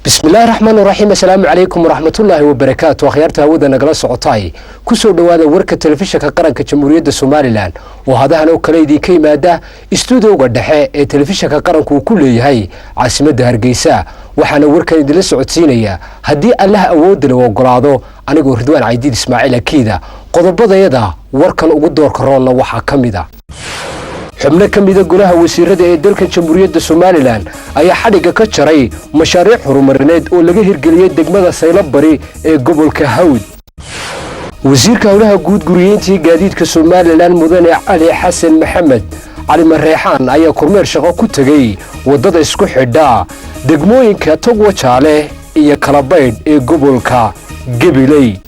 Bismillaahi raxmaan raxiim. Assalaamu calaykum waraxmatullaahi wabarakaatu. Akhyaarta hawada nagala socotay, kusoo dhowaada warka Telefishinka Qaranka Jamhuuriyadda Somaliland oo hadahan oo kale idinka yimaada istuudioga dhexe ee Telefishinka Qaranku uu ku leeyahay caasimadda Hargeysa. Waxaana warkan idinla socodsiinaya, haddii Allaha awoodda la ogolaado, anigoo Ridwaan Caydiid Ismaaciil Akiida. Qodobadayada warkan ugu doorka roonna waxaa ka mid a: xubno ka mida golaha wasiirada ee dalka Jamhuuriyadda Somaliland ayaa xadhigga ka jaray mashaariic horumarineed oo laga hirgeliyey degmada Saylabari ee gobolka Hawd. Wasiirka Howlaha Guud, Guriyeyntii Gaadiidka Somaliland, Mudane Cali Xasan Maxamed Cali Mareexaan, ayaa kormeer shaqo ku tegey waddada isku xidha degmooyinka Togwajaale iyo Kalabaydh ee gobolka Gabiley.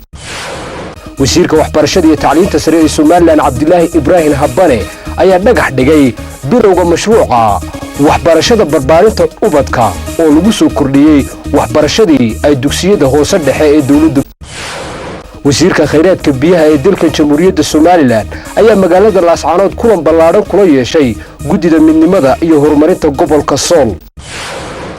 Wasiirka Waxbarashada iyo Tacliinta Sare ee Somaliland, Cabdilaahi Ibraahim Habane, ayaa dhagax dhigay bilowga mashruuca waxbarashada barbaarinta ubadka oo lagu soo kordhiyey waxbarashadii ay dugsiyada hoose dhexe ee dowladda. Wasiirka Khayraadka Biyaha ee dalka Jamhuuriyadda Somaliland ayaa magaalada Laascaanood kulan ballaadhan kula yeeshay guddida midnimada iyo horumarinta gobolka Sool.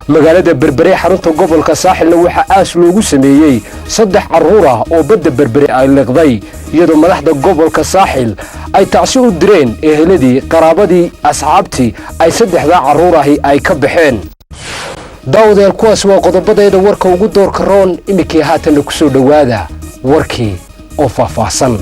Magaalada Berbere, xarunta gobolka Saaxilna, waxaa aas loogu sameeyey saddex carruur ah oo badda Berbere ay liqday, iyadoo madaxda gobolka Saaxil ay tacsi u direen eheladii, qaraabadii, asxaabtii ay saddexdaa carruur ahi ay ka baxeen. Daawadeel, kuwaas waa qodobadayda warka ugu doorka roon. Iminkii haatanna ku soo dhowaada warkii oo faahfaahsan.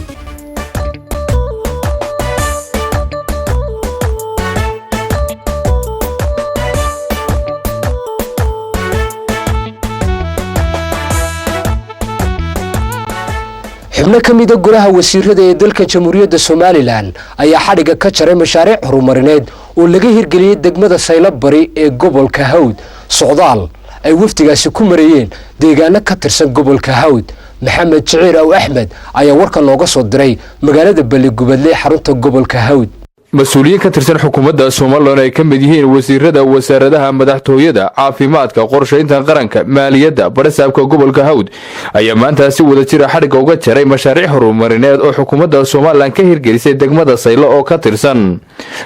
Xubno ka mida golaha wasiirada ee dalka Jamhuuriyadda Somaliland ayaa xadhigga ka jaray mashaariic horumarineed oo laga hirgeliyey degmada Saylabari ee gobolka Hawd, socdaal ay wafdigaasi ku marayeen deegaano ka tirsan gobolka Hawd. Maxamed Jiciir Aw Axmed ayaa warkan nooga soo diray magaalada Balligubadle, xarunta gobolka Hawd. Mas-uuliyiin ka tirsan xukuumadda Somaliland, ay ka mid yihiin wasiirada wasaaradaha madaxtooyada, caafimaadka, qorshaynta qaranka, maaliyadda, barasaabka gobolka Hawd, ayaa maanta si wada jira xadhigga uga jaray mashaariic horumarineed oo xukuumadda Somaliland ka hirgelisay degmada Saylo oo ka tirsan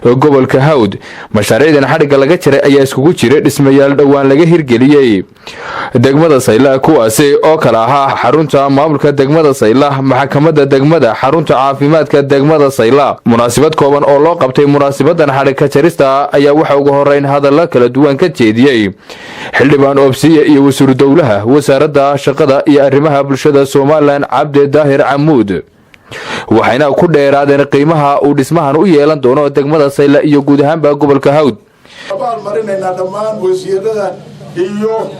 gobolka Hawd. Mashaariicdan xadhigga laga jaray ayaa iskugu jiray dhismayaal dhowaan laga hirgeliyey degmada Sayla, kuwaasi oo kale ahaa xarunta maamulka degmada Sayla, maxkamadda degmada, xarunta caafimaadka degmada Sayla. Munaasabad kooban oo loo qabtay munaasabadan xadhigka jarista ayaa waxa ugu horeyn hadalla kala duwan ka jeediyey Xildhibaan Oobsiye iyo wasiiru dowlaha Wasaaradda Shaqada iyo Arrimaha Bulshada Somaliland, Cabdi Daahir Camuud, waxayna ku dheeraadeen qiimaha uu dhismahan u yeelan doono degmada Sayla iyo guud ahaanba gobolka Hawd. Baan marinaynaa dhammaan wasiirada iyo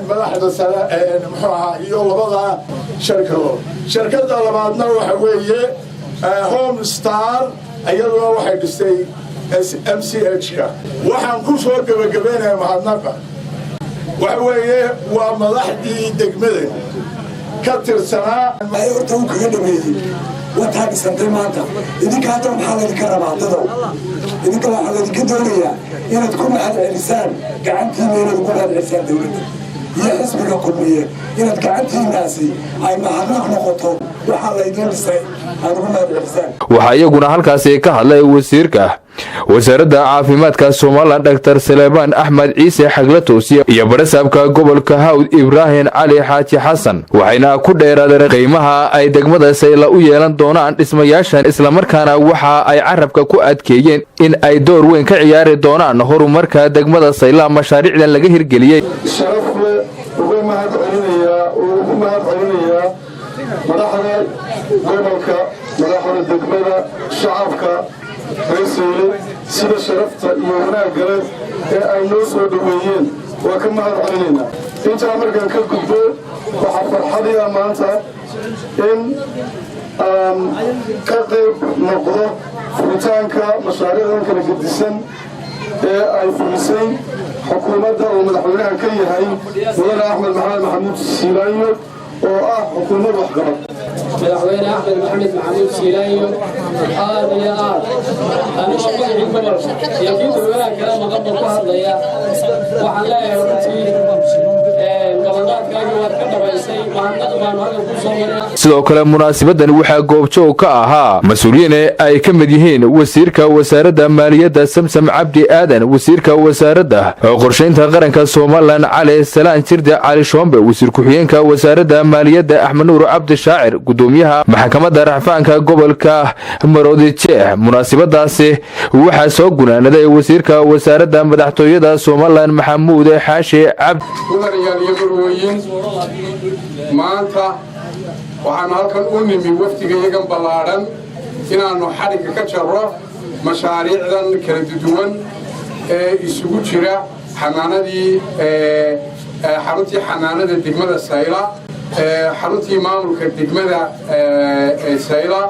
madaxda sare, muxuu ahaa, iyo labada shirkadood. Shirkadda labaadna waxa weeye Home Star, iyaduna waxay dhistay MCH-ka. Waxaan ku soo gebagabaynayaa mahadnaqa waxa weeye waa madaxdii degmada ka tirsanaa. Horta uu kaga dhameeyey wataa dhisantay maanta. Idinka hadda maxaa laydinka rabaa, dadow? Idinka waxaa laydinka doonayaa inaad ku mahad celisaan gacantiina, inaad ugu mahad celisaan dowladda iyo xisbiga Kulmiye, inaad gacantiinaasi ay mahadnaq noqoto waxaa laydin dhisay aad ugu mahad celisaan. Waxaa iyaguna halkaasi ka hadlay wasiirka Wasaaradda Caafimaadka Somaliland, Dhaktar Saleebaan Axmed Ciise Xagla Toosiye, iyo barasaabka gobolka Hawd, Ibraahim Cali Xaaji Xasan, waxayna ku dheeraadeen qiimaha ay degmada Sayla u yeelan doonaan dhismayaashan, islamarkaana waxa ay carabka ku adkeeyeen in ay door weyn ka ciyaari doonaan horumarka degmada Sayla mashaariicdan laga hirgeliyey. Sharaf leh uga mahad celinayaa oo ugu mahad celinayaa madaxda gobolka, madaxda degmada, shacabka reer Sayle sida sharafta iyo wanaagga leh ee ay noo soo dhoweeyeen. Waa ka mahad celinaynaa. Intaa markaan ka gudbo, waxaa farxadii ah maanta in aan ka qayb noqdo furitaanka mashaariicdan kala gedisan ee ay fulisay xukuumadda uu madaxweynaha ka yahay, Mudane Axmed Maxamed Maxamuud Siilaanyo, oo ah xukuumad waxqabad. Madaxweyne Axmed Maxamed Maxamuud Siilaanyo, aad iyo aad anigoo magacii gobolka iyo kii dadweynaha kale maqanba ku hadlaya, waxaan leeyahay runtii ballanqaadkaagii waad ka dhabaysay. Mahadnaq baanu halkan ku soo marinaa. Sidoo kale munaasabadani waxaa goobjoog ka ahaa mas-uuliyiin ay ka mid yihiin wasiirka wasaaradda maaliyadda Samsam Cabdi Aadan, wasiirka wasaaradda qorshaynta qaranka Somaliland Cali Salaan Jirde Cali Shoombe, wasiir ku-xigeenka wasaaradda maaliyadda Axmed Nuur Cabdi Shaacir, gudoomiyaha maxkamadda racfaanka gobolka Maroodi Jeex. Munaasabadaasi waxaa soo gunaanaday wasiirka wasaaradda madaxtooyada Somaliland Maxamuud Xaashi Cabdi. Mudanayaal iyo marwooyin, maanta waxaannu halkan u nimi wafdigayagan ballaadhan inaannu xadhigga ka jarro mashaariicdan kala duwan ee isugu jira xanaanadii, xaruntii xanaanada degmada Sayla, xaruntii maamulka degmada Sayla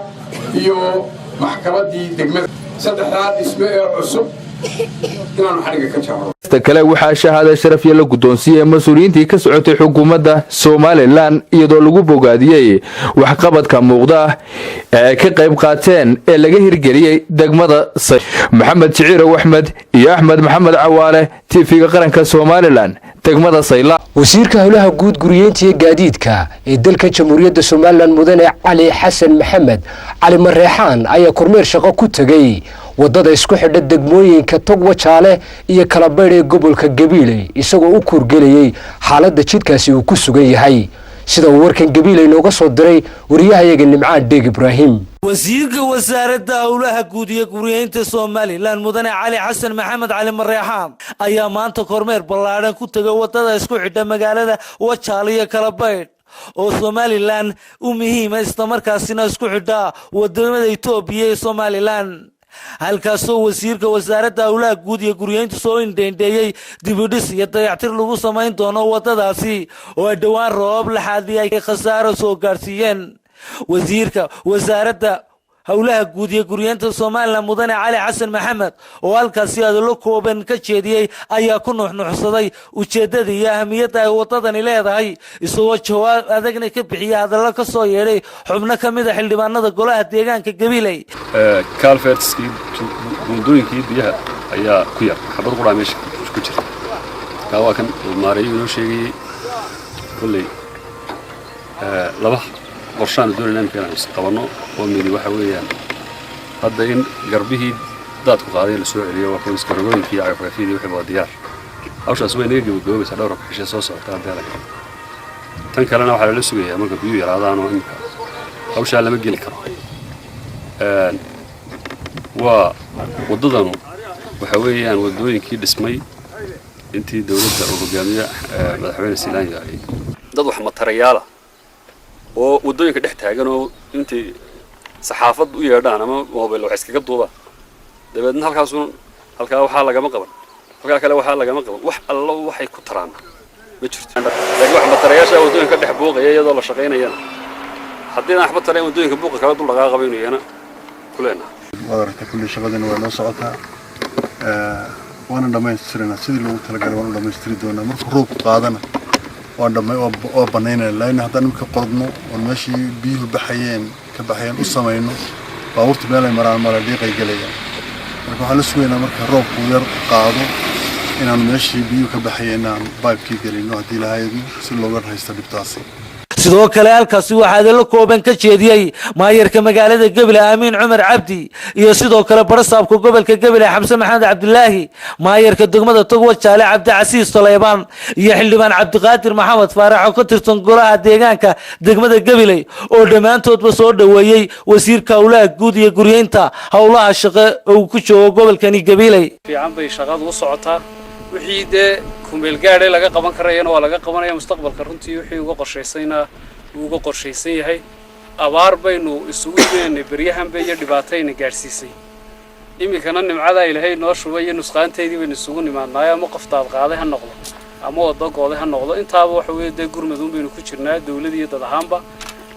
iyo maxkamaddii degmada. Saddexdaa dhisme ee cusub inaannu xadhigga ka jarro. Kale waxaa shahaada sharafya la guddoonsiiyey mas-uuliyiintii ka socotay xukuumadda Somaliland, iyadoo lagu bogaadiyey waxqabadka muuqda ee ay ka qayb qaateen ee laga hirgeliyey degmada. Maxamed Jiciirow Axmed iyo Axmed Maxamed Cawaale, TV-ga qaranka Somaliland, degmada Sayla. Wasiirka howlaha guud, guriyeynta iyo gaadiidka ee dalka Jamhuuriyadda Somaliland, mudane Cali Xasan Maxamed Cali Mareexaan, ayaa kormeer shaqo ku tegey waddada isku xidha degmooyinka Togwajaale iyo Kalabaydh ee gobolka Gabiiley, isagoo u kuurgelayey xaaladda jidkaasi uu ku sugan yahay, sida uu warkan Gabiiley nooga soo diray wariyahayaga Nimcaan Dheeg Ibraahim. Wasiirka wasaaradda howlaha guud iyo guriyeynta Somaliland, mudane Cali Xasan Maxamed Cali Mareexaan, ayaa maanta kormeer ballaadhan ku tegay waddada isku xidha magaalada Wajaale iyo Kalabaydh oo Somaliland u muhiima, islamarkaasina isku xidha wadamada Itoobiya iyo Somaliland, halkaasoo wasiirka wasaaradda howlaha guud iyo guryeynta soo indheindheeyey dibudhis iyo dayactir lagu samayn doono waddadaasi oo ay dhowaan roobab laxaadii ay khasaaro soo gaadhsiiyeen. Wasiirka wasaaradda howlaha guud iyo guryeynta Somaliland, mudane Cali Xasan Maxamed, oo halkaasi hadallo kooban ka jeediyey, ayaa ku nuxnuxsaday ujeeddada iyo ahamiyadda ay waddadani leedahay, isagoo jawaab adagna ka bixiyey hadallo ka soo yeedhay xubno ka mid a xildhibaanada golaha deegaanka Gabiley. Culvertskii, buundooyinkii biyaha ayaa ku yar, xabad quraa meesha ku jirta. Kaa waa kan maareeyo inoo sheegayey. Kolley laba qorshaanu doonayna imika inaan qabanno oo midi waxa weeyaan hadda in garbihii daadku qaaday la soo celiyo. Waa kuwa iskarogooyinkii, cagafcagafyadii, wixii waa diyaar. Hawshaas way naga gabagaboobaysaa dhowr xishe soo socota haddii la galo. Tan kalena waxaa lala sugayaa marka biyuhu yaraadaan, oo imika hawshaa lama geli karo. Waa waddadanu waxa weeyaan waddooyinkii dhismay intii dowladda uu hogaamiye madaxweyne Silaanya ay dad wax matarayaala oo waddooyinka dhex taagan oo intay saxaafad u yeedhaan ama mobile wax iskaga duubaan, dabeedna halkaasun halkaa waxaa lagama qaban, halkaa kale waxaa lagama qaban, wax allo waxay ku taraan ma jirto. Laakiin wax matarayaasha waddooyinka dhex buuqaya iyadoo la shaqaynayana, haddii aan waxba tarayn, waddooyinka buuqa kala dul dhaqaaqa baynu iyana ku leenahay. Waad aragtaa, kulli shaqadina waa noo socotaa, waana dhammaystiranaa sidii loogu talagalay, waan u dhammaystiri doonaa. Markuu roobku qaadana waan dhamay, waa banaynana. Laakiin haddaan imika qodno oon meeshii biyuhu baxayeen ka baxayeen u samayno, baabuurta meel ay maraan mala, dhiiqay gelayaan. Marka waxaan la sugaynaa marka roobku yar qaado inaan meeshii biyuhu ka baxayeen aan pipekii gelino, haddii lahaydno, si looga haysto dhibtaasi. Sidoo kale halkaasi waxaa hadallo kooban ka jeediyey maayarka magaalada Gebile Aamiin Cumar Cabdi iyo sidoo kale barasaabka gobolka Gebile Xamse Maxamed Cabdilaahi, maayarka degmada Togwajaale Cabdicasiis Taleybaan iyo xildhibaan Cabdiqaadir Maxamed Faarax oo ka tirsan golaha deegaanka degmada Gabiley, oo dhammaantoodba soo dhoweeyey wasiirka howlaha guud iyo guryeynta howlaha shaqo uu ku joogo gobolkani Gabiley. Fiican bay shaqadu u socotaa. Wixii dee kumeelgaadhe laga qaban karayana waa laga qabanaya. Mustaqbalka runtii wixii uga qorshaysayna wuu uga qorshaysan yahay. Abaar baynu isugu imaanay beryahanba iyo dhibaatayna gaadhsiisay. Iminkana nimcadaa Ilaahay noo shubay iyo nusqaanteydii baynu isugu nimaadnaayo, ama qof daad qaaday ha noqdo ama waddo gooday ha noqdo, intaaba waxa weeye dee gurmaduun baynu ku jirnaa, dawlad iyo dad ahaanba.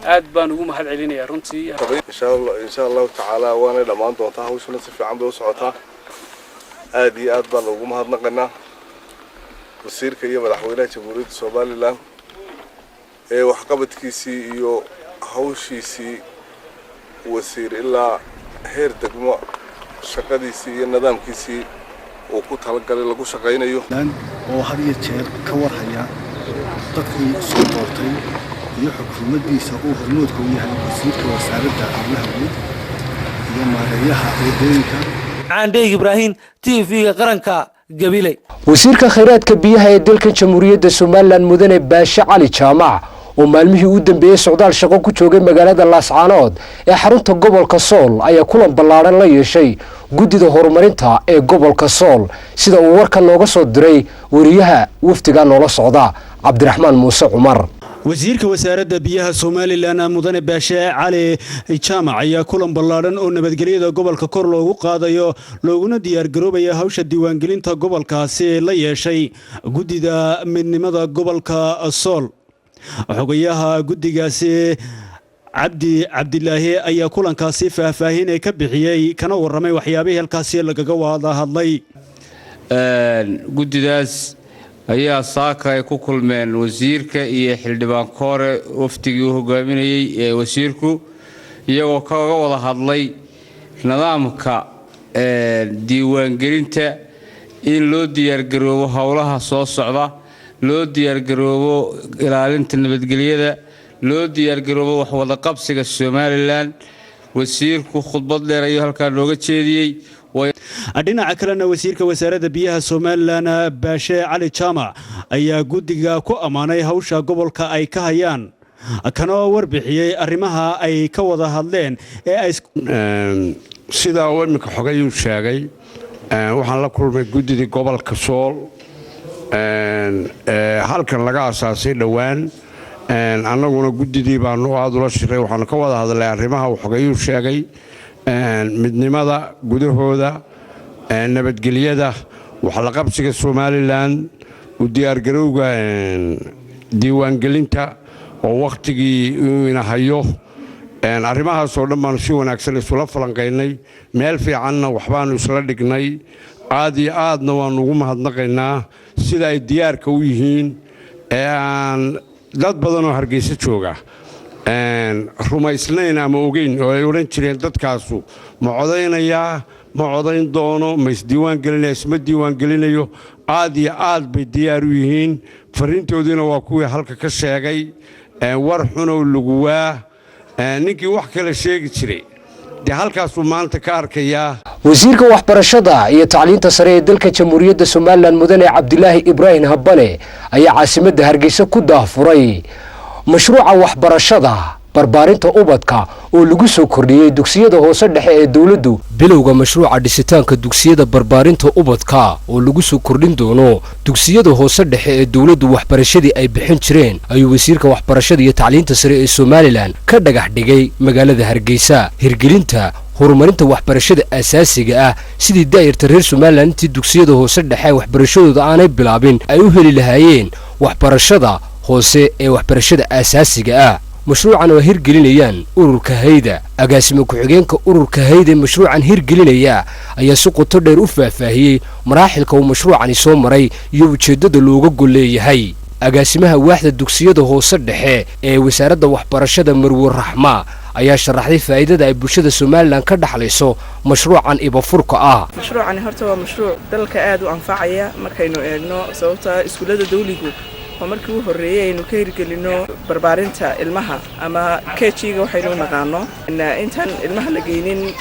Aad baan ugu mahad celinayaa runtii. Insha Allahu tacaala waanay dhammaan doontaa hawshuna, si fiican bay u socotaa. Aad iyo aad baan ugu mahadnaqanaa wasiirka iyo madaxweynaha Jamhuuriyadda Somaliland ee waxqabadkiisii iyo hawshiisii wasiir ilaa heer degmo, shaqadiisii iyo nidaamkiisii uu ku talagalay lagu shaqaynayo. Oo had iyo jeer ka warhaya dadkii soo doortay. Iyo xukuumaddiisa uu hormoodka u yahay wasiirka wasaaradda howlaha guud iyo maareeyaha wadooyinka. Caandheeg Ibraahim, TV-ga Qaranka, Gabiley. Wasiirka khayraadka biyaha ee dalka Jamhuuriyadda Somaliland, Mudane Baashe Cali Jaamac, oo maalmihii u dambeeyey socdaal shaqo ku joogay magaalada Laascaanood ee xarunta gobolka Sool, ayaa kulan ballaadhan la yeeshay guddida horumarinta ee gobolka Sool, sida uu warkan nooga soo diray wariyaha wafdiga noola socda, Cabdiraxmaan Muuse Cumar. Wasiirka wasaaradda biyaha Somaliland, Mudane Baashe Cali Jaamac, ayaa kulan ballaadhan oo nabadgelyada gobolka kor loogu qaadayo looguna diyaargaroobaya hawsha diiwaangelinta gobolkaasi la yeeshay guddida midnimada gobolka Sool. Xogayaha guddigaasi, Cabdi Cabdilaahi, ayaa kulankaasi faahfaahin ka bixiyey kana warramay waxyaabihii halkaasi lagaga wada hadlay. Guddidaas ayaa saaka ay ku kulmeen wasiirka iyo xildhibaan Koore, wafdigii u hogaaminayey ee wasiirku, iyagoo kaga wada hadlay nidaamka diiwaangelinta, in loo diyaargaroobo howlaha soo socda, loo diyaargaroobo ilaalinta nabadgelyada, loo diyaargaroobo waxwadaqabsiga Somaliland. Wasiirku khudbad dheer ayuu halkaa nooga jeediyey. Dhinaca kalena, wasiirka wasaaradda biyaha Somaliland, Baashe Cali Jaamac, ayaa guddiga ku ammaanay hawsha gobolka ay ka hayaan, kana warbixiyey arrimaha ay ka wada hadleen ee ay Sidaa uu iminka xogayuu sheegay, waxaan la kulmay guddidii gobolka Sool halkan laga asaasay dhowaan. Annaguna guddidii baanu aada ula shiray. Waxaanu ka wada hadlay arrimaha uu xogayuu sheegay: midnimada gudahooda, nabadgelyada, waxlaqabsiga Somaliland, u diyaargarowga diiwaangelinta oo wakhtigii ina hayo. Arrimahaasoo dhan baanu si wanaagsan isula falanqaynay, meel fiicanna waxbaanu isla dhignay. Aad iyo aadna waannu ugu mahadnaqaynaa sida ay diyaarka u yihiin ee aan dad badanoo Hargeysa jooga rumaysnayn ama ogeyn oo ay odhan jireen: dadkaasu ma codaynayaa, ma codayn doono, ma isdiiwaan gelinaya, isma diiwaan gelinayo? Aad iyo aad bay diyaar u yihiin. Farriintoodiina waa kuwii halka ka sheegay. War xunow laguwaa, ninkii wax kale sheegi jiray dee halkaasuu maanta ka arkayaa. Wasiirka waxbarashada iyo tacliinta sare ee dalka Jamhuuriyadda Somaliland, Mudane Cabdilaahi Ibraahim Habane, ayaa caasimadda Hargeysa ku daahfuray mashruuca waxbarashada barbaarinta ubadka oo lagu soo kordhiyey dugsiyada hoose dhexe ee dowladdu. Bilowga mashruuca dhisitaanka dugsiyada barbaarinta ubadka oo lagu soo kordhin doono dugsiyada hoose dhexe ee dowladdu waxbarashadii ay bixin jireen ayuu wasiirka waxbarashada iyo tacliinta sare ee Somaliland ka dhagax dhigay magaalada Hargeysa. Hirgelinta horumarinta waxbarashada asaasiga ah, sidii daa'irta reer Somaliland intii dugsiyada hoose dhexe waxbarashadooda aanay bilaabin ay u heli lahaayeen waxbarashada hoose ee waxbarashada aasaasiga ah. Mashruucan oo hirgelinayaan ururka Hayda, agaasimo ku-xigeenka ururka Hayda mashruucan hirgelinaya ayaa si qoto dheer u faahfaahiyey maraaxilka uu mashruucani soo maray iyo ujeeddada looga gol leeyahay. Agaasimaha waaxda dugsiyada hoose dhexe ee wasaaradda waxbarashada, Marwe Raxma, ayaa sharaxday faa'iidada ay bulshada Somaliland ka dhaxlayso mashruucan ibafurka ah. Mashruucani horta waa mashruuc dalka aad u anfacaya markaynu eegno, sababta iskuullada dawligu waa markii u horreeyey aynu ka hirgelino barbaarinta ilmaha ama KG-ga waxaynu u naqaano. Intaan ilmaha la geynin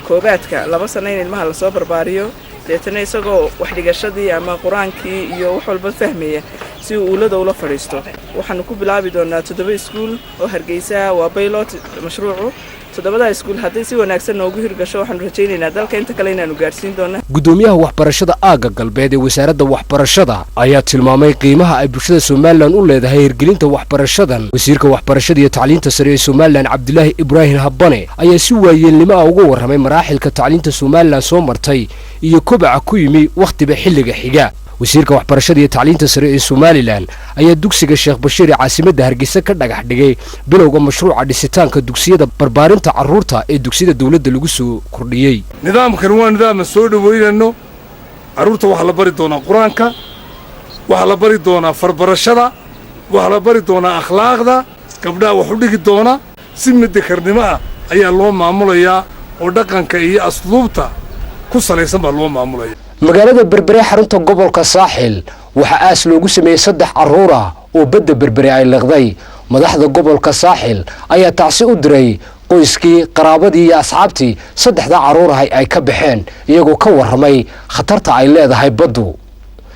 koobaadka, 2 sano in ilmaha lasoo barbaariyo, deetana isagoo waxdhigashadii ama qur-aankii iyo wax walba fahmaya si uu uulada ula fadhiisto. Waxaanu ku bilaabi doonaa toddoba iskuul oo Hargeysa. Waa pilot mashruucu. Toddobadaa iskuul hadday si wanaagsan noogu hirgasho, waxaanu rajaynaynaa dalka inta kale inaanu gaadhsiin doona. Guddoomiyaha waxbarashada aagga galbeed ee wasaaradda waxbarashada ayaa tilmaamay qiimaha ay bulshada Somaliland u leedahay hirgelinta waxbarashadan. Wasiirka waxbarashada iyo tacliinta sare ee Somaliland, Cabdilaahi Ibraahim Habane, ayaa si waayeelnimo ah uga warramay maraaxilka tacliinta Somaliland soo martay iyo kobaca ku yimi wakhtiba xilliga xiga. Wasiirka waxbarashada iyo tacliinta sare ee Somaliland ayaa dugsiga Sheekh Bashiir ee caasimadda Hargeysa ka dhagax dhigay bilowga mashruuca dhisitaanka dugsiyada barbaarinta carruurta ee dugsiyada dowladda lagu soo kordhiyey. Nidaamkan waa nidaama soo dhoweynayno. Carruurta waxaa la bari doonaa qur-aanka, waxaa la bari doonaa farbarashada, waxaa la bari doonaa akhlaaqda. Gabdhaha wax u dhigi doona si midakarnimo ah ayaa loo maamulayaa oo dhaqanka iyo asluubta ku salaysan baa loo maamulaya. Magaalada Berbere, xarunta gobolka Saaxil, waxaa aas loogu sameeyey saddex carruur ah oo badda Berbere ay liqday. Madaxda gobolka Saaxil ayaa tacsi u diray qoyskii, qaraabadii iyo asxaabtii saddexda carruurahay ay ka baxeen, iyagoo ka warramay khatarta ay leedahay baddu,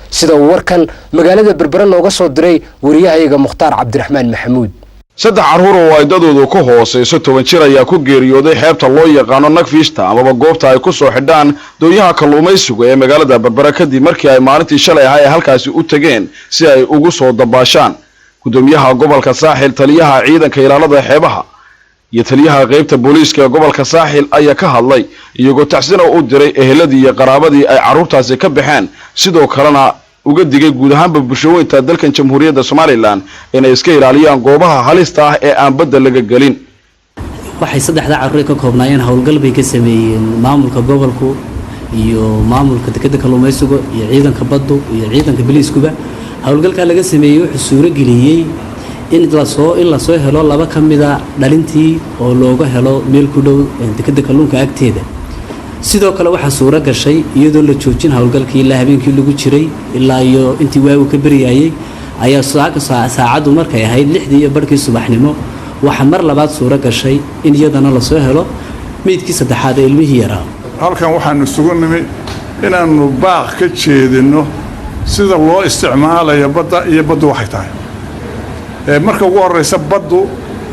sida uu warkan magaalada Berbere nooga soo diray wariyahayaga Mukhtaar Cabdiraxmaan Maxamuud. Saddex carruur oo ay dadoodu ka hoosayso 10 jir ayaa ku geeriyooday xeebta loo yaqaano Nagfiishta, amaba goobta ay ku soo xidhaan doonyaha kalluumaysigu ee magaalada Berbera, kadib markii ay maalintii shalay ahaa ee halkaasi u tegeen si ay ugu soo dabaashaan. Gudoomiyaha gobolka Saaxil, taliyaha ciidanka ilaalada xeebaha iyo taliyaha qaybta booliiska ee gobolka Saaxil ayaa ka hadlay, iyagoo tacsina u diray eheladii iyo qaraabadii ay carruurtaasi ka baxeen, sidoo kalena uga digay guud ahaanba bulshooyinka dalkan Jamhuuriyadda Somaliland inay iska ilaaliyaan goobaha halista ah ee aan badda laga gelin. Waxay saddexda carruur ka koobnaayeen howlgal bay ka sameeyeen maamulka gobolku iyo maamulka dekedda kalluumaysiga iyo ciidanka baddu iyo ciidanka biliiskuba. Howlgalkaa laga sameeyey wuxuu suuro geliyey in lasoo helo laba ka mida dhalintii oo looga helo meel ku dhow dekedda kalluunka agteeda. Sidoo kale waxaa suuro gashay, iyadoo la joojin howlgalkii ilaa habeenkii lagu jiray ilaa iyo intii waagu ka beryaayey, ayaa saacaddu markay ahayd 6:30 subaxnimo waxaa mar labaad suuro gashay in iyadana lasoo helo meydkii saddexaad ee ilmihii yaraa. Halkan waxaanu isugu nimi inaannu baaq ka jeedinno sida loo isticmaalayo badda iyo baddu waxay tahay. Marka ugu horraysa, baddu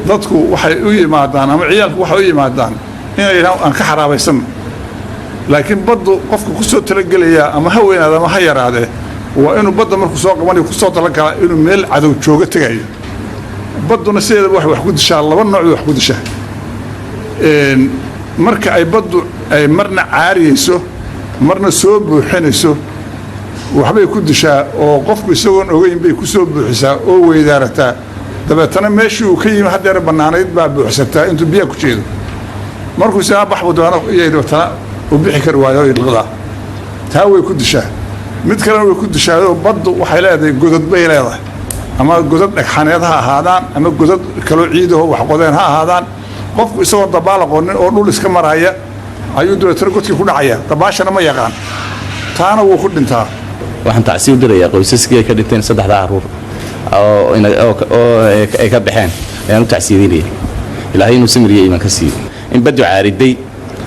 dadku waxay u yimaadaan ama ciyaalku waxay u yimaadaan inay yidhahaan aan ka xaraabaysanno, laakiin baddu qofka ku soo talagelayaa, ama ha weynaada ama ha yaraadee, waa inuu badda markuu soo qabanayo ku soo talagalaa inuu meel cadow joogo tegayo. Badduna sideedaba waxay wax ku dishaa, laba nooc bay wax ku dishaa. Marka ay baddu ay marna caariyeyso, marna soo buuxinayso, waxbay ku dishaa, oo qofku isagoon ogeyn bay ku soo buuxisaa oo weydaarataa. Dabeetana meeshii uu ka yimi haddeer bannaanayd baa buuxsataa intuu biyaha ku jeedo. Markuu isaa baxbu doona iyay dabeetana uu bixi kari waayo, liqdaa. Taa way ku dishaa. Mid kalena way ku dishaayoo baddu waxay leedahay godad bay leedahay, ama godad dhagxaneed ha ahaadaan ama godad kaloo ciidaho wax qodeen ha ahaadaan. Qofku isagoon dabaal aqoonin oo dhul iska maraya ayuu dabeetana godkii ku dhacaya, dabaashana ma yaqaan, taana wuu ku dhintaa. Waxaan tacsi u dirayaa qoysaskii ay ka dhinteen saddexda carruur oo ay ka baxeen ayaan u tacsiyadinaya. Ilaahay inuu samiriyo iimaan ka siiyo. In baddu caariday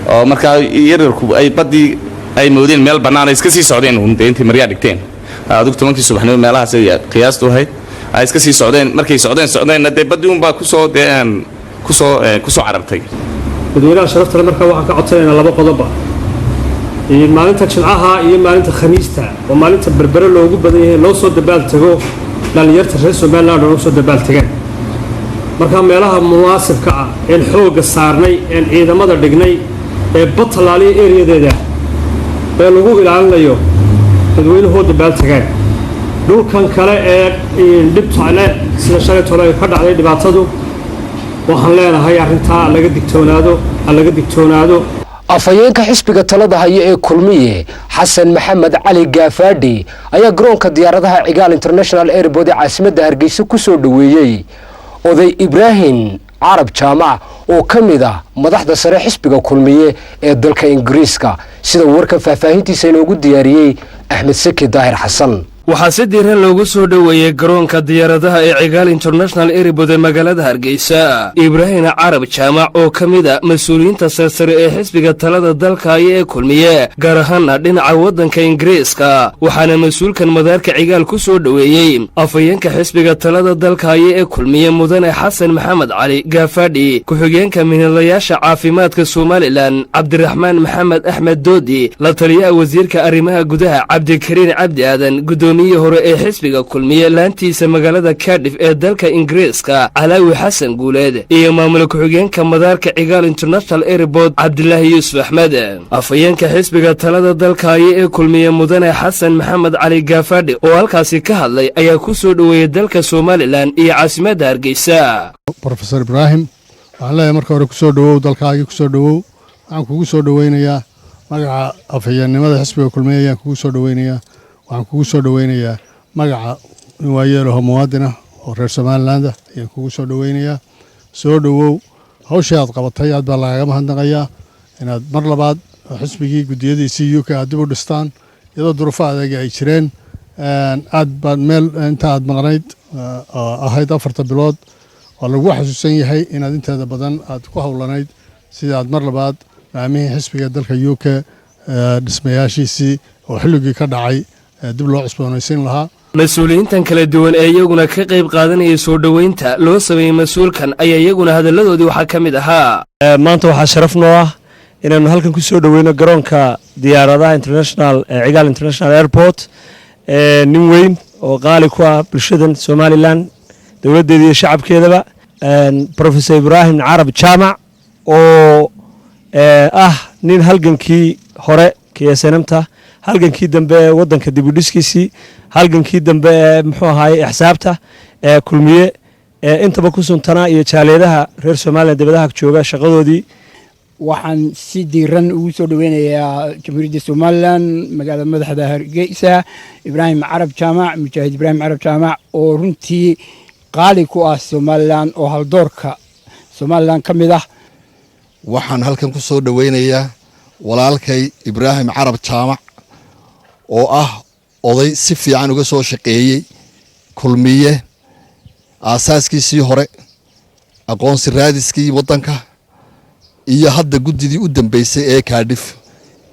oo markaa yaryarku ay baddii ay moodeen meel bannaan ay iska sii socdeen uun dee intay maryaa dhigteen, adigu 10-kii subaxnimo meelahaas ay qiyaastu ahayd, ay iska sii socdeen. Markay socdeen socdeenna dee baddii unbaa kusoo dee kusoo carartay. Dadweynaha sharaftale, markaa waxaan ka codsanaynaa laba qodoba. Maalinta Jimcaha iyo maalinta Khamiista oo maalinta Berbere loogu badan yahay loo soo dabaal tago, dhallinyarta reer Somaliland oo soo dabaal tagaan, markaa meelaha munaasibka ah een xoogga saarnay een ciidamada dhignay ee bad tallaaliya eriyadeeda ee lagu ilaalinayo dadweynahoo dabaal tagaan. Dhulkan kale ee dhibta leh, sida shalay tole ay ka dhacday dhibaatadu, waxaan leenahay arrintaa laga digtoonaado, ha laga digtoonaado. Afhayeenka xisbiga talada haya ee Kulmiye, Xasan Maxamed Cali Gaafaadhi, ayaa garoonka diyaaradaha Cigaal International Airport ee caasimadda Hargeysa ku soo dhoweeyey oday Ibraahim Carab Jaamac oo ka mid ah madaxda sare xisbiga Kulmiye ee dalka Ingiriiska, sida warkan faahfaahintiisa inoogu diyaariyey Axmed Seki Daahir Xasan. Waxaa si diiran loogu soo dhoweeyey garoonka diyaaradaha ee Cigaal International Airport ee magaalada Hargeysa Ibraahim Carab Jaamac oo ka mid a mas-uuliyiinta sarsare ee xisbiga talada dalka haya ee Kulmiye, gaar ahaana dhinaca waddanka Ingiriiska. Waxaana mas-uulkan madaarka Cigaal ku soo dhoweeyey afhayeenka xisbiga talada dalka haya ee Kulmiye, mudane Xasan Maxamed Cali Gaafadhi, ku-xigeenka mihnadlayaasha caafimaadka Somaliland Cabdiraxmaan Maxamed Axmed Doodi, la taliyaha wasiirka arrimaha gudaha Cabdikariin Cabdi Aadan, gudoomiye hore ee xisbiga Kulmiye laantiisa magaalada Cardiff ee dalka Ingiriiska Calaawi Xasan Guuleed iyo maamul ku-xigeenka madaarka Cigaal International Airport Cabdilaahi Yuusuf Axmed. Afhayeenka xisbiga talada dalka haya ee Kulmiye, mudane Xasan Maxamed Cali Gaafadhi, oo halkaasi ka hadlay ayaa ku soo dhoweeyey dalka Somaliland iyo caasimadda Hargeysa. Professor Ibraahim, waxaan leeyahay marka hore kusoo dhowow dalkaagii, kusoo dhowow. Waxaan kugu soo dhoweynayaa magaca afhayeennimada xisbiga Kulmiye ayaan kugu soo dhoweynayaa. Waxaan kugu soo dhoweynayaa magaca nin waayeelaho muwaadin ah oo reer Somaliland ah ayaan kugu soo dhoweynayaa. Soo dhowow. Hawshii aad qabatay aad baa lagaga mahadnaqayaa, inaad mar labaad xisbigii guddiyadiisii UK aad dib u dhistaan iyadoo duruufo adeega ay jireen. Aad baan meel inta aad maqnayd oo ahayd 4-ta bilood Waa lagu xasuusan yahay inaad inteeda badan aad ku howlanayd sida aad mar labaad laamihii xisbiga dalka UK dhismayaashiisii oo xilligii ka dhacay dib loo cusboonaysiin lahaa. Mas-uuliyiintan kala duwan ee iyaguna ka qayb qaadanayay soo dhoweynta loo sameeyey mas-uulkan ayaa iyaguna hadalladoodii waxaa ka mid ahaa: Maanta waxaa sharaf noo ah inaanu halkan ku soo dhoweyno garoonka diyaaradaha international Cigaal International Airport nin weyn oo qaali ku ah bulshadan Somaliland, dowladdeeda iyo shacabkeedaba, Professor Ibraahim Carab Jaamac, oo ah nin halgankii hore KSNMta, halgankii dambe ee waddanka dibudhiskiisii, halgankii dambe ee muxuu ahaaye axsaabta ee Kulmiye ee intaba ku suntanaa iyo jaaleedaha reer Somaliland dibadaha jooga shaqadoodii. Waxaan si diiran ugu soo dhoweynayaa Jamhuuriyadda Somaliland, magaalada madaxda Hargeysa, Ibraahim Carab Jaamac, Mujaahid Ibraahim Carab Jaamac, oo runtii qaali ku ah Somaliland oo haldoorka Somaliland ka mid ah. Waxaan halkan ku soo dhoweynayaa walaalkay Ibraahim Carab Jaamac, oo ah oday si fiican uga soo shaqeeyey Kulmiye aasaaskiisii hore, aqoonsi raadiskii waddanka, iyo hadda guddidii u dambeysay ee Cardiff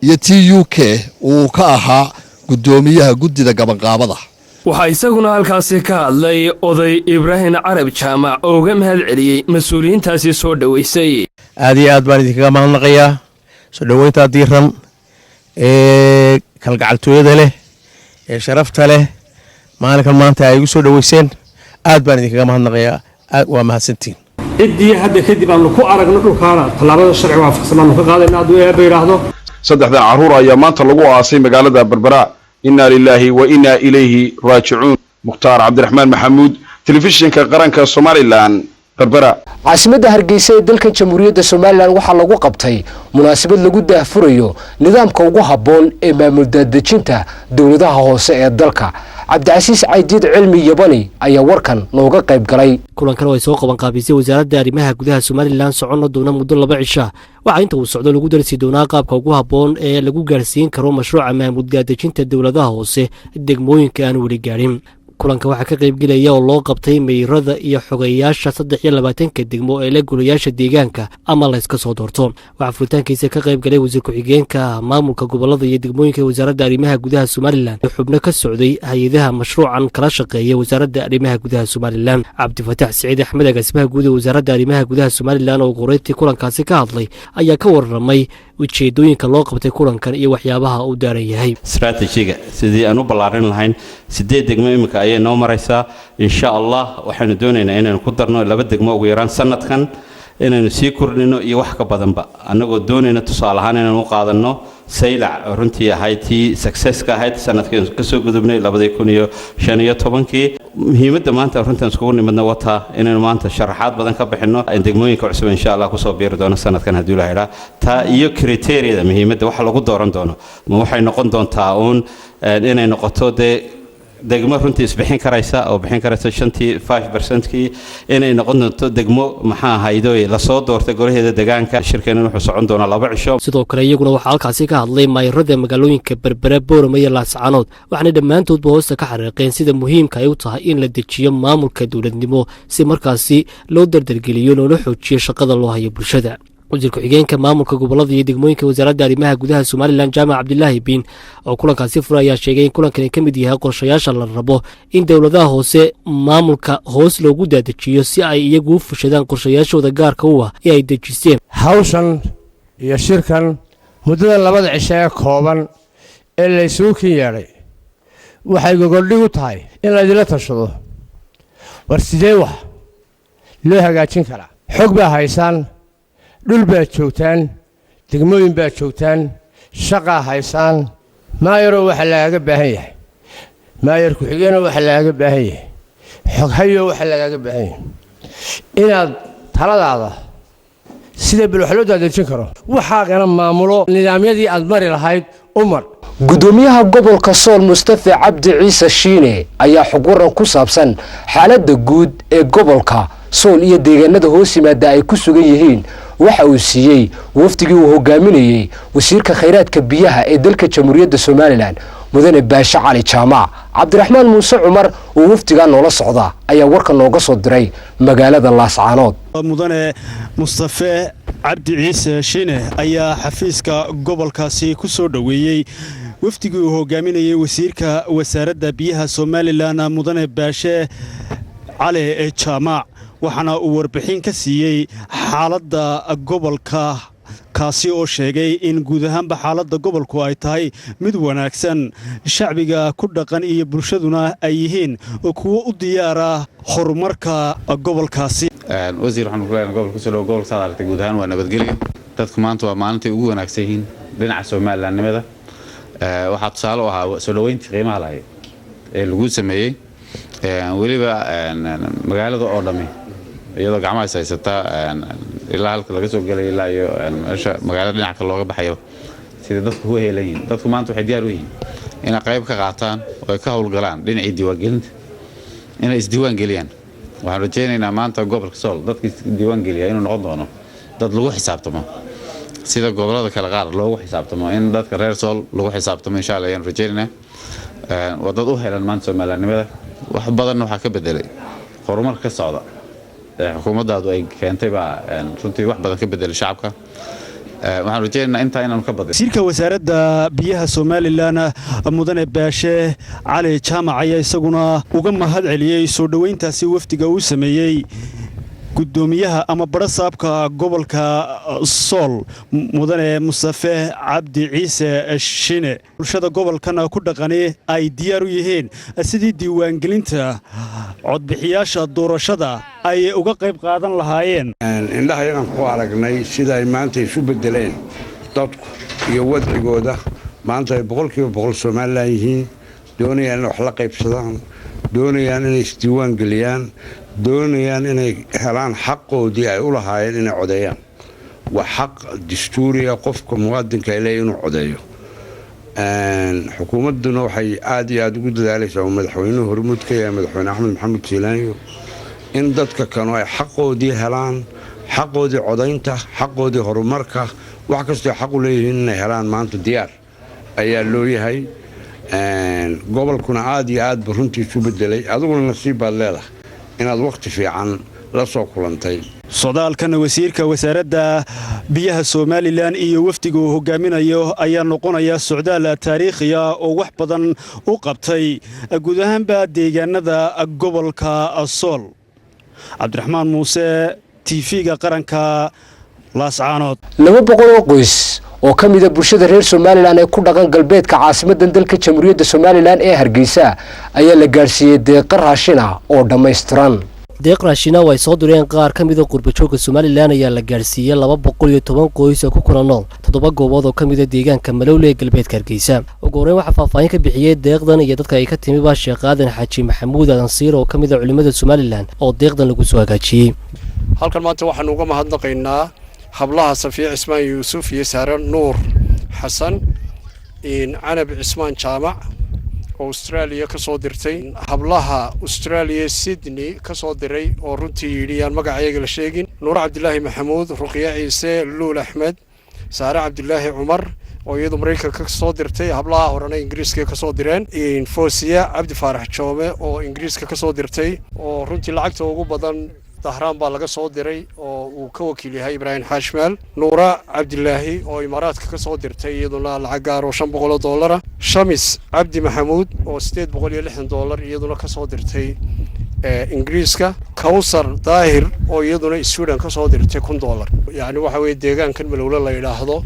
iyo t UK uu ka ahaa guddoomiyaha guddida gabanqaabada. Waxaa isaguna halkaasi ka hadlay oday Ibraahim Carab Jaamac oo uga mahad celiyey mas-uuliyiintaasi soo dhoweysay. Aad iyo aad baan idinkaga mahadnaqayaa soo dhoweyntaa diiran ee kalgacaltooyada leh ee sharafta leh maalinkan maanta ay igu soo dhoweyseen. Aad baan idinkaga mahadnaqayaa, aad waa mahadsantiin. Ciddii hadda kadib aanu ku aragno dhulkaana, tallaabada sharci waafaqsan baanu ka qaadayna hadduu Eebba yidhaahdo. Saddexdan carruur ayaa maanta lagu aasay magaalada Berbera. Inna lilaahi wa inna ilayhi raajicuun. Mukhtaar Cabdiraxmaan Maxamuud, Telefishinka Qaranka Somaliland, Berbera. Caasimadda Hargeysa ee dalkan Jamhuuriyadda Somaliland waxaa lagu qabtay munaasabad lagu daahfurayo nidaamka ugu habboon ee maamul daadejinta dowladaha hoose ee dalka. Cabdicasiis Caydiid Cilmi Yabani ayaa warkan nooga qayb galay. Kulankan oo ay soo qaban qaabisay Wasaaradda Arrimaha Gudaha Somaliland, soconna doona muddo 2 cisha, waxaa inta uu socdo lagu darsi doonaa qaabka ugu habboon ee lagu gaarsiin karo mashruuca maamul daadejinta dowladaha hoose degmooyinka aan weli gaadhin. Kulanka waxaa ka qaybgelaya oo loo qabtay meyrada iyo xogeyaasha 23-ka degmo ee la golayaasha deegaanka ama layska soo doorto. Waxaa furitaankiisa ka qayb galay wasiir ku-xigeenka maamulka gobolada iyo degmooyinka Wasaaradda Arrimaha Gudaha Somaliland, xubno ka socday hay-adaha mashruucan kala shaqeeya Wasaaradda Arrimaha Gudaha Somaliland. Cabdifataax Siciid Axmed, agaasimaha guud ee Wasaaradda Arrimaha Gudaha Somaliland, oo qoreyntii kulankaasi ka hadlay, ayaa ka warramay ujeedooyinka loo qabtay kulankan iyo waxyaabaha uu daaran yahay. Strategy-ga sidii aan u ballaarin lahayn, sideed degmo imika ayay noo maraysaa. Insha Allah waxaynu doonaynaa inaynu ku darno laba degmo ugu yaraan sanadkan, inaynu sii kordhino iyo wax ka badanba, annagoo doonayna tusaale ahaan inaynu u qaadanno Saylac, oo runtii ahayd tii success-ka ahayd sanadkii kasoo gudubnay 2015-kii. Muhiimadda maanta runtaan iskugu nimadna wataa inaynu maanta sharaxaad badan ka bixinno degmooyinka cusub insha Allah kusoo biiri doono sanadkan haddii la idhaa, taa iyo criteria-da muhiimadda waxa lagu dooran doono. Ma waxay noqon doontaa uun inay noqoto dee degmo runtii isbixin karaysa oo bixin karaysa shantii 5%-kii, inay noqon doonto degmo maxaa ahaydoy lasoo doortay golaheeda deegaanka? Shirkeennan wuxuu socon doonaa 2 cisho. Sidoo kale iyaguna waxaa halkaasi ka hadlay maayarada magaalooyinka Berbera, Boorama iyo Laascaanood, waxaana dhammaantoodba hoosta ka xariiqeen sida muhiimka ay u tahay in la dejiyo maamulka dowladnimo si markaasi loo dardargeliyo loona xoojiyo shaqada loo hayo bulshada. Wasiir ku-xigeenka maamulka gobolada iyo degmooyinka Wasaaradda Arrimaha Gudaha Somaliland, Jaamac Cabdilaahi Biin, oo kulankaasi furay, ayaa sheegay in kulankani ka mid yahay qorshayaasha la rabo in dowladaha hoose maamulka hoos loogu daadejiyo si ay iyagu u fushadaan qorshayaashooda gaarka u ah ee ay dejiseen. Hawshan iyo shirkan muddada labada cisho ee kooban ee la isugu kin yeedhay waxay gogoldhig u tahay in laydinla tashado: war sidee wax loo hagaajin karaa? Xog baa haysaan, dhul baad joogtaan, degmooyin baad joogtaan, shaqaa haysaan. Maayaroo waxaa lagaaga baahan yahay, maayar ku-xigeenoo waxaa lagaaga baahan yahay, xoghayo waxaa lagaaga baahan yahay inaad taladaada sida bal wax loo daadejin karo, waxaagana maamulo, nidaamyadii aad mari lahayd u mar. Gudoomiyaha gobolka Sool, Mustafa Cabdi Ciise Shiine, ayaa xog waran ku saabsan xaaladda guud ee gobolka Sool iyo deegaanada hoos yimaada ay ku sugan yihiin waxa uu siiyey wafdigii uu hogaaminayey wasiirka khayraadka biyaha ee dalka Jamhuuriyadda Somaliland, Mudane Baashe Cali Jaamac. Cabdiraxmaan Muuse Cumar oo wafdigaa noola socda ayaa warka nooga soo diray magaalada Laascaanood. Mudane Mustafe Cabdi Ciise Shiine ayaa xafiiska gobolkaasi ku soo dhoweeyey wafdigii uu hogaaminayay wasiirka wasaaradda biyaha Somaliland, Mudane Baashe Cali Jaamac, waxaana uu warbixin ka siiyey xaaladda gobolka, kaasi oo sheegay in guud ahaanba xaaladda gobolku ay tahay mid wanaagsan, shacbiga ku dhaqan iyo bulshaduna ay yihiin kuwo u diyaara horumarka gobolkaasi. Wasiir, waxaanu ku leenahay gobolka kusoo dhowo. Gobolka saad aragtay guud ahaan waa nabadgelyo. Dadku maanta waa maalintay ugu wanaagsan yihiin dhinaca Somalilandnimada. Waxaa tusaale u ahaa soo dhoweyntii qiimaha lahayd ee lagu sameeyey, weliba magaalada oo dhammi iyadoo gacmaha is haysata ilaa halka laga soo gelay ilaa iyo meesha magaalada dhinaca kale looga baxayo, sida dadku u heelan yihiin. Dadku maanta waxay diyaar u yihiin inay qayb ka qaataan oo ay ka howlgalaan dhinacii diiwaangelinta, inay isdiiwaan geliyaan. Waxaan rajaynaynaa maanta gobolka Sool dadka isdiiwaan geliya inuu noqon doono dad lagu xisaabtamo, sida gobolada kale qaar loogu xisaabtamo, in dadka reer Sool lagu xisaabtamo insha Allah ayaan rajaynaynaa. Waa dad u helan maanta Soomaaliyannimada. Wax badanna waxaa ka bedelay horumar ka socda ee xukuumaddaadu ay keentay baa runtii wax badan ka bedelay shacabka. Waxaan rajaynaynaa intaa inaanu ka badin. Wasiirka wasaaradda biyaha Somaliland, Mudane Baashe Cali Jaamac, ayaa isaguna uga mahad celiyey soo dhoweyntaasi wafdiga uu sameeyey guddoomiyaha ama barasaabka gobolka Sool, Mudane Mustafe Cabdi Ciise Shine. Bulshada gobolkana ku dhaqani ay diyaar u yihiin sidii diiwaangelinta codbixiyaasha doorashada ay uga qayb qaadan lahaayeen. Indhaha yagaan ku aragnay sida ay maanta isu bedeleen dadku iyo wadcigooda. Maanta ay 100% Somaliland yihiin, doonayaan inay wax la qaybsadaan, doonayaan inay isdiiwaan geliyaan, doonayaan inay helaan xaqoodii ay u lahaayeen inay codeeyaan. Waa xaq dastuuriga qofka muwaadinka leeya inuu codeeyo. Xukuumadduna waxay aad iyo aada ugu dadaalaysaa, uu madaxweynuhu hormuud ka yahay, Madaxweyne Axmed Maxamed Siilaanyo, in dadka kanu ay xaqoodii helaan, xaqoodii codaynta, xaqoodii horumarka, wax kastoo xaq u leeyihiin inay helaan. Maanta diyaar ayaa loo yahay. Gobolkuna aad iyo aad ba runtii isu bedelay. Adiguna nasiib baad leedahay inaad wakhti fiican la soo kulantay. Socdaalkan wasiirka wasaaradda biyaha Somaliland iyo wafdiga uu hogaaminayo ayaa noqonaya socdaal taariikhiya oo wax badan u qabtay guud ahaanba deegaanada gobolka Sool. Cabdiraxmaan Muuse, TV-ga Qaranka, Laascaanood. 200 oo qoys oo ka mida bulshada reer Somaliland ee ku dhaqan galbeedka caasimadan dalka Jamhuuriyadda Somaliland ee Hargeysa ayaa la gaadhsiiyey deeqa raashin ah oo dhammaystiran. Deeq raashina oo ay soo direen qaar ka mida qurbajoogga Somaliland ayaa la gaadhsiiyey 210 qoys oo ku kula nool toddoba goobood oo ka mida deegaanka Malowle ee galbeedka Hargeysa. Ugu horreyn waxaa faahfaahin ka bixiyey deeqdan iyo dadka ay ka timiba Sheekh Aadan Xaaji Maxamuud Aadan Siir oo ka mid a culimmada Somaliland oo deeqdan lagu soo hagaajiyey. Halkan maanta waxaanu uga mahadnaqaynaa hablaha Safiya Cismaan Yuusuf iyo Saare Nuur Xasan, Canab Cismaan Jaamac oo Australia ka soo dirtay, hablaha Australia Sydney ka soo diray oo runtii yidhi yaan magacayaga la sheegin, Nuur Cabdilaahi Maxamuud, Ruqye Ciise, Luul Axmed, Saare Cabdilaahi Cumar oo iyadu Maraykanka ka soo dirtay, hablaha horena Ingiriiska ka soo direen, Foosiya Cabdi Faarax Joome oo Ingiriiska ka soo dirtay, oo runtii lacagta ugu badan Dahraan baa laga soo diray oo uu ka wakiil yahay Ibraahim Xaashmaal, Nuura Cabdilaahi oo Imaaraadka ka soo dirtay iyaduna lacag gaar oo $500, Shamis Cabdi Maxamuud oo $860 iyaduna ka soo dirtay Ingiriiska, Kawsar Daahir oo iyaduna Sweden ka soo dirtay $1000. Yacni waxa weeye deegaankan Malowle la yidhaahdo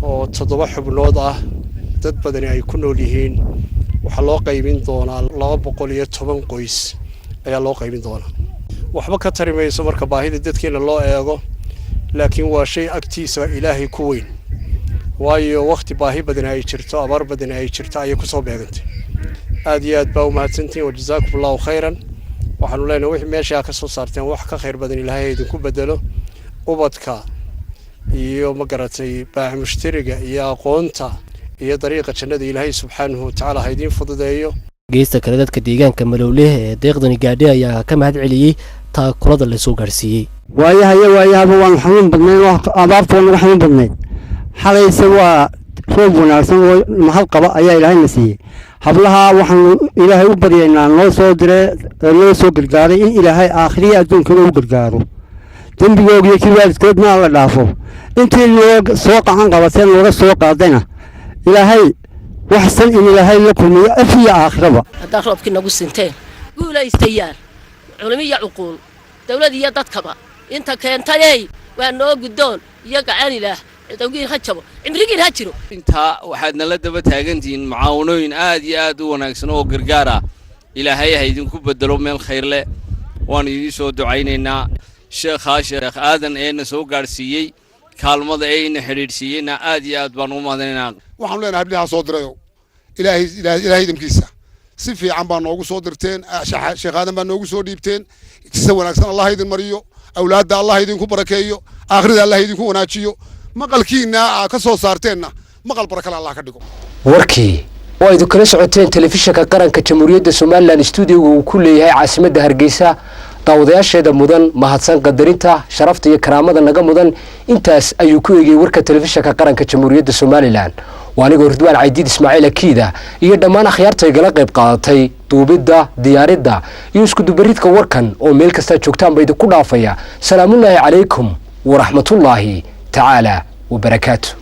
oo toddoba xubnood ah, dad badani ay ku nool yihiin, waxaa loo qaybin doonaa 210 qoys ayaa loo qaybin doonaa. Waxba ka tari mayso marka baahida dadkeena loo eego, laakiin waa shay agtiisa Ilaahay ku weyn, waayo wakhti baahi badani ay jirto, abaar badani ay jirto ayay kusoo beegantay. Aad iyo aad baa u mahadsantihin, wajazaakum Allahu khayran. Waxaanu leenahay wixii meeshaa ka soo saarteen wax ka khayr badan Ilaahay idinku bedelo. Ubadka iyo ma garatay baac mushtariga iyo aqoonta iyo dariiqa jannada Ilaahay subxaanahu watacaala ha idiin fududeeyo. Geesta kale, dadka deegaanka Malowleh ee deeqdani gaadhe ayaa ka mahad celiyey taakulada lasoo gaadhsiiyey. Waayahayo waayahaba waanu xanuun badnayn oo abaartu waa nagu xanuun badnayd. Xalayse waa Roob wanaagsan oo mahad qaba ayaa Ilaahayna siiyey. Hablaha waxaanu Ilaahay u baryaynaa noo soo diray, noo soo gargaaray, in Ilaahay aakhiriya adduunkaba u gargaaro, dembigoogiyo kii waalidkoodna Alla dhaafo. Intii noo soo qacan qabatee nooga soo qaadayna, Ilaahay waxsan in Ilaahay la kulmiyo af iyo aakhiraba. Haddaad roobkii nagu sinteen, guulaystayaal, culimo iyo cuquul, dawlad iyo dadkaba inta keentayey, waa noo guddoon iyo gacan. Ilaah dawgiin ha jabo, cimrigiin ha jiro. Intaa waxaad nala daba taagantihiin mucaawanooyin aad iyo aad u wanaagsan oo gargaar ah. Ilaahay ha idinku bedelo meel khayr leh. Waanu idiin soo ducaynaynaa. Sheekhaa Sheekh Aadan eena soo gaadhsiiyey kaalmada ee ina xidhiidhsiiyeyna aad iyo aad baan ugu mahadinaynaa. Waxaanu leenahay hablihaa soo dirayo, Ilaahay, Ilaahay idamkiisa si fiican baa noogu soo dirteen, Sheekh Aadan baa noogu soo dhiibteen. Si wanaagsan Allah idin mariyo, awlaadda Allah idinku barakeeyo, aakhirada Allah idinku wanaajiyo, maqalkiina aa ka soo saarteenna maqal barakale Allah ka dhigo. Warkii oo aydu kala socoteen Telefishinka Qaranka Jamhuuriyadda Somalilan, stuudioga uu ku leeyahay caasimadda Hargeysa, daawadayaasheeda mudan, mahadsan, qadarinta, sharafta iyo karaamada naga mudan, intaas ayuu ku eegayey warka Telefishinka Qaranka Jamhuuriyadda Somalilan. Waa anigoo Ridwaan Caydiid Ismaaciil Akiida iyo dhammaan akhyaarta igala qayb qaadatay duubidda, diyaaridda iyo iskudubaridka warkan oo meel kastaa joogtaan ba idinku dhaafaya. Salaamullaahi calaykum waraxmatullaahi tacaala wabarakaatu.